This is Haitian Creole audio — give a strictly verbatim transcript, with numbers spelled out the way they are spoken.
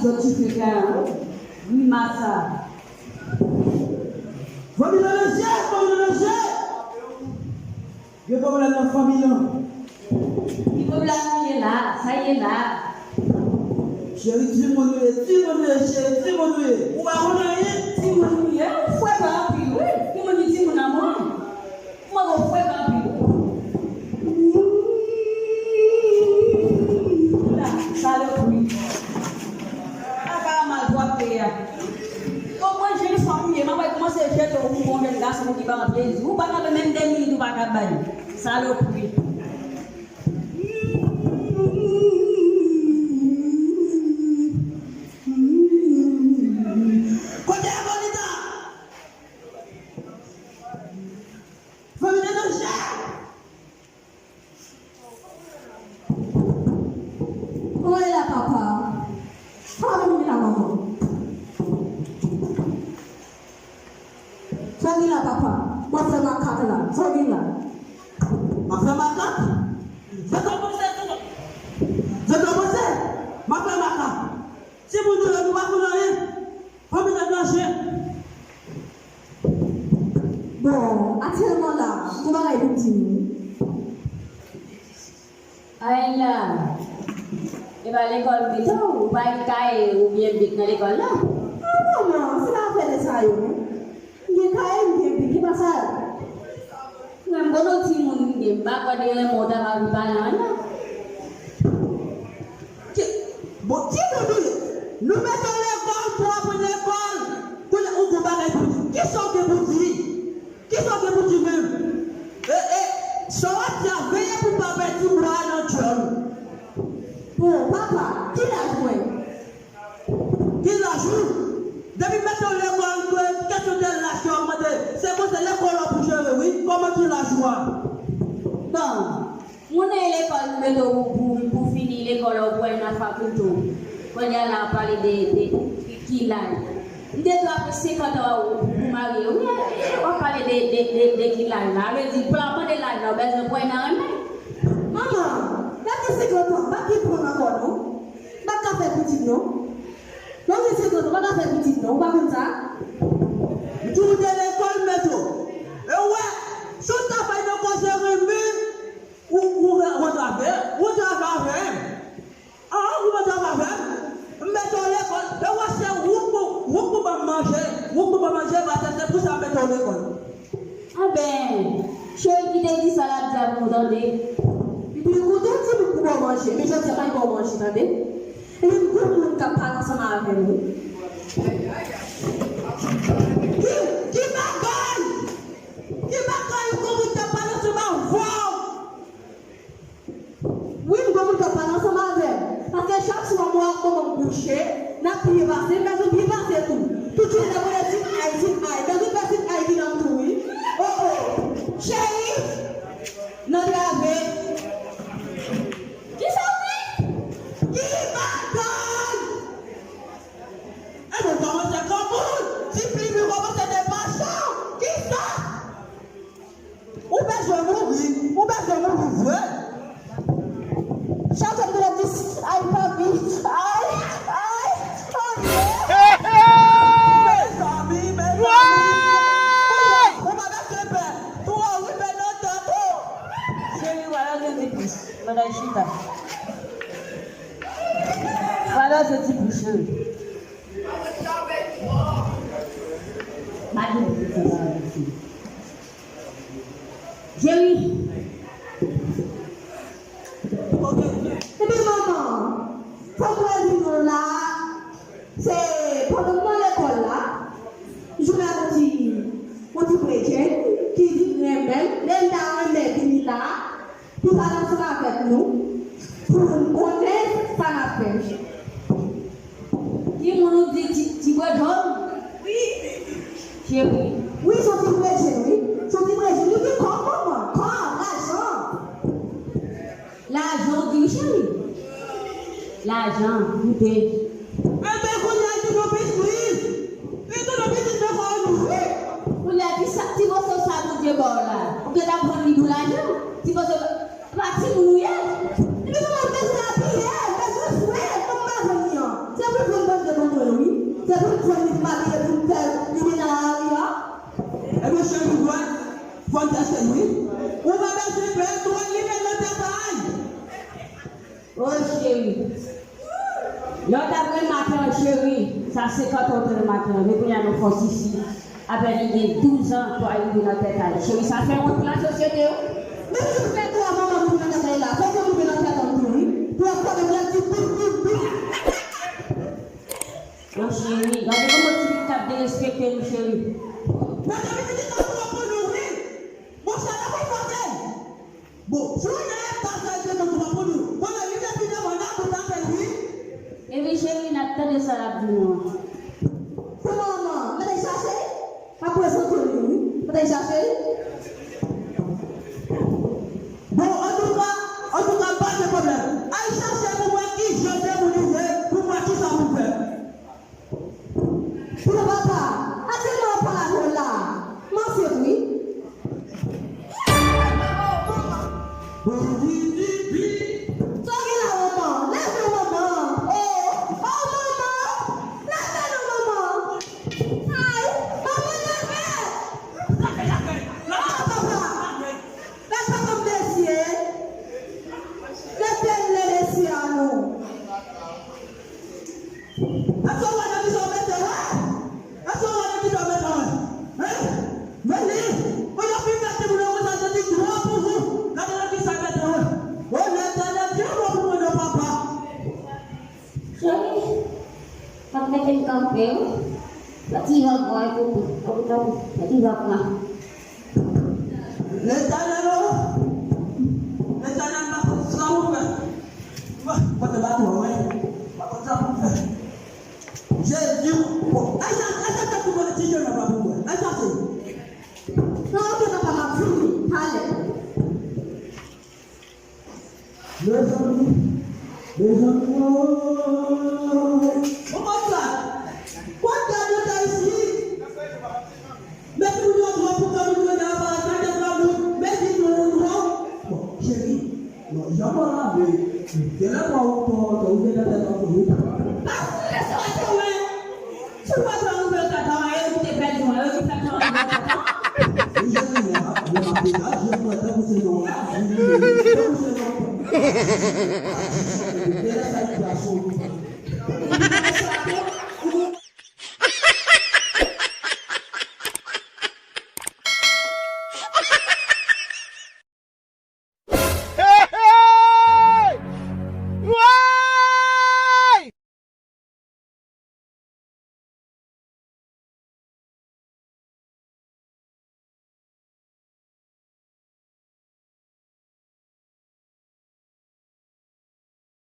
Sòti frekan, wi, masa. Fanmi nan danje, fanmi nan danje. Gen pwoblèm nan fanmi nan. Ki pwoblèm nou ye la? Sa ye la? Cheri, timoun nou ye, timoun nou ye, cheri, timoun nou ye. Ou pa konn anyen? Timoun nou ye, ou fwèt anpil, wi. Timoun ni timoun an mwen. Mwen gon fwèt anpil. La, salopri. Apa mal pwòpte a. Konprann jan fanm ou ye, m ap kòmanse jete w pou yon jèn gason ki pa antre di. Ou pa ka bay menm de minit ou pa ka bay. Salopri. Kote Agonita? Fanmi nan danje! Mwen la, papa. Fanmi la, manman. Fanmi la, papa. Mwen fè makak la. Fanmi la. Mwen fè makak? Mwen kòmanse tou. Mwen kòmanse. Mwen fè makak. Timoun yo, nou pa konn anyen. Fanmi nan danje. Bon, aktyèlman la, gon bagay pou m di nou. Ayla, e pa lekòl pito, ou pa gen kaye oubyen bik nan lekòl la? Ah, non, non, se pa afè de sa yo, non. M gen kaye, m gen bik, e pa sa yo. Mwen, m konnen w timoun m ye, m pa kwè te renmen w ta va vin pale anyen. Ki, bon, timoun ou ye? Nou mete w lekòl pou w aprann lekòl. Kounye a, ou gon bagay pou w di. Kisa w gen pou w di? Kisa w gen pou w di menm? E, e, sa w ap di a, veye pou w pa pèdi bwa nan djòl ou. Bon, papa, ki laj mwen? Ki laj ou? Depi mete w lekòl, ke kesyon de laj yo ap mande, se konsa lekòl w ap pou jere, wi. Kòman ki laj ou a? Bon, moun nan lekòl, nou mete w pou, pou, pou fini lekòl, ou pral nan fakilte. Kounye a la, w ap pale de, de ki, ki laj. M te dwe ap senkant an pou, pou marye, wi. W ap pale de, de, de, de ki laj la. Sa vle di, pa mande laj la, ou bezwen pran nan renmen. Manman, lè gen senkant an, m pa gen pran ankò, non. M pa ka fè pitit, non. Non, gen senkant an, m pa ka fè pitit, non. Ou pa konn sa? M di w de lekòl, mete w. E w wè, si w ta bay nan koze renmen, ou, ou rantre avè, ou rantre avè m. Ah, ou rantre avè m. M mete w lekòl. E w wè, se ou k pou, ou k pou ban m manje. Ou k pou ban m manje, paske se pou sa m mete w lekòl. Anben, cheri ki te di sa l ap di a pou nou tande. Li te kontan di nou pou ba w manje, men jodi a pa gen ba w manje, tande. Li gon moun k ap pale ansanm avè nou. Ki, ki bagay? Ki bagay ou gon moun k ap pale ansanm avè w? Wi, m gon moun k ap pale ansanm avè m. Paske chak swa mwen ak manman m kouche, n ap byen pase, m bezwen byen pase tou. Tout jounen n ap rele tit ay, tit ay, bezwen fè tit ay vin ak tou, wi. Oh, oh. Cheri, nan trave. Kisa w di? Ki bagay? Enben, w kòmanse kòm moun. Ti plim, w kòmanse de pachon. Kisa? Ou bezwen mouri, ou bezwen mouri vre. Chak fwa m te di, ay, papi, ay, ay, oh non. Mezanmi, mezanmi. Ou pa bezwen pè. Tou ou rive nan tèt ou. Cheri, w a lage ti plis. Bagay chita. W a lage ti plis, cheri. Jeri. Ebyen, manman, fò mwen di nou la, se pandan m nan lekòl la, m jwenn ak yon ti, yon ti bredjenn ki di l renmen m, lè l ta renmen vini la, pou pale ansanm avèk nou, pou n konnen sa n ap fè. Ki moun ou di ti, ti bredjenn? Wi. Cheri. Wi, se yon ti bredjenn, wi. Se yon ti bredjenn. Li gen kòb, manman. Kòb, lajan. Lajan, ou di wi, cheri. Lajan, koute. Enben, kounye a, li tounen yon pitit, wi. Li tounen yon pitit, men fò nou, wi. Kounye a, ki sa, ti moso sa Bondye ba w la? Ou gentan pran li pou lajan? Ti moso. Pa timoun ou ye? Epi kòman m bezwen abiye, m bezwen jwe, kòm m pa jwenn li an. Se pou jwenn bann Ou pa bezwen pè, twòn li menm nan tèt a y. O cheri. Lè w t ap remake an cheri, sa senkant an w te remake an, men kounye a nou fè w sisi. Apre li gen douz an, twòn li rive nan tèt a l. Cheri, sa fè wont pou lasosyete, wi. Men si w fè twòn manman rive nan tèt a l la, fòk yo rive nan tèt a w tou, wi. Twòn twòn yo di bip, bip, bip. O cheri, gade kòman ti pitit ap derespekte nou, cheri. Gade pitit li ka pran pou nou, wi. Monchè, la pou fòte. Bon, si w nèg pa fè de nou pran pou nou. Bon, men li te vin devan la pou tande l, wi. Epi cheri, n ap tande sa l ap di nou an. Pou manman, mete chache. Pa prezante li, wi. Mete chache. Bon, antouka, antouka, pa gen pwoblèm. Al chache pou mwen ki jan de moun li ye, pou mwen ki sa pou fè. Pou papa, ase mwen pale avè w la. Mwen se wi. Sa w gen la, manman? Leve w, manman. O, o, manman. Leve non, manman. Ay, manman, leve. O, papa. Gad papa m mesye. Gad bèl lè mesye a non. Èske w wè nan kisa w mete w? Èske w wè nan kisa w mete w? Hein? Men li, pou yo fin mete moun nan konsa, se di twò pou ou. Gade nan kisa w mete w. O Letènèl, di yon mo pou mwen non, papa. Cheri, pa mete m kanpe, wi. Yon ti vag mwen, pou, pou, pou, yon ti vag mwen. Letènèl, o! Letènèl, m pa konn sa pou fè. Bon, kote baton an, wi. M pa konn sa pou fè. Jezi, bon, al chache, al chache pou mwen, ti jèn la pa pou mwen. Al chache. Non, ok, papa, m ap vini. Talè. Mezanmi, mezanmi, ooo. Bon, konsa, konsa nou ta isit. Mete moun yo twò pou ke moun yo nan aparèy, sa te twò moun, mete moun yo twò. Bon, cheri, non, jan mwen lave, gen lè twò ou twò, twò ou gen nan tèt an tou. Pa fout lese w ete wè. Si w pa twò ouvè tèt an, e ou ki te pèdi an, e ou ki fè twò ouvè tèt an. Li jodi a, lè m ap degaje, m wè tankou se yon raji, tankou se yon. Depi lè sa li gason.